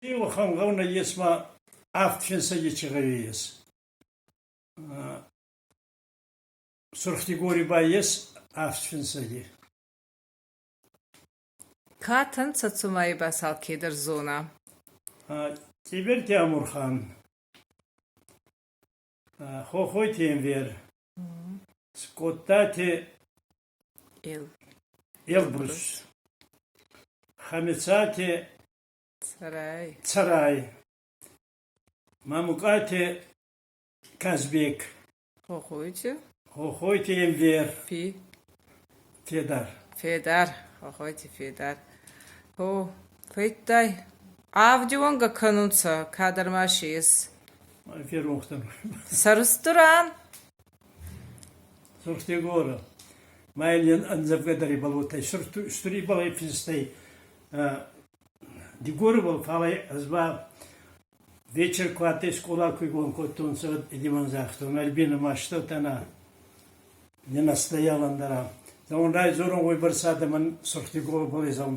Уӕхӕн гъӕу нӕййес ма авд финсӕги чи гъӕуи ес. Сурх-Дигори ба ес авд финсӕги. Ка ӕнцӕ, цума ибӕл алкедӕр зона? Цъиберти Амурхан, Хохойти Энвер, Скъодтати Эльбрус, Хӕмицати Цӕрай, Цӕрай, Мамукъати Казбек, Хохойти, Хохойти Энвер, Фи, Федар. Федар, Хохойти Федар. Хо, федтай, авди уӕнгӕ кӕнунцӕ, кадӕр ма си ес. Феронх дӕн. Сӕрустур ан? Сурх-Дигора. Ма ин ӕмдзӕвгӕ дӕр ибӕл уотӕ стур ибӕл финстӕй Дигорибӕл, фал ӕз ба вечер ку адтӕй, скъола ку игон кодтонцӕ, уӕд лимӕн загътон: Альбина, ма что-то она не настояла ӕндӕра. Зӕгъун, райдзорон уойбӕрцӕ адӕмӕн Сурх-Дигорабӕл зӕгъун.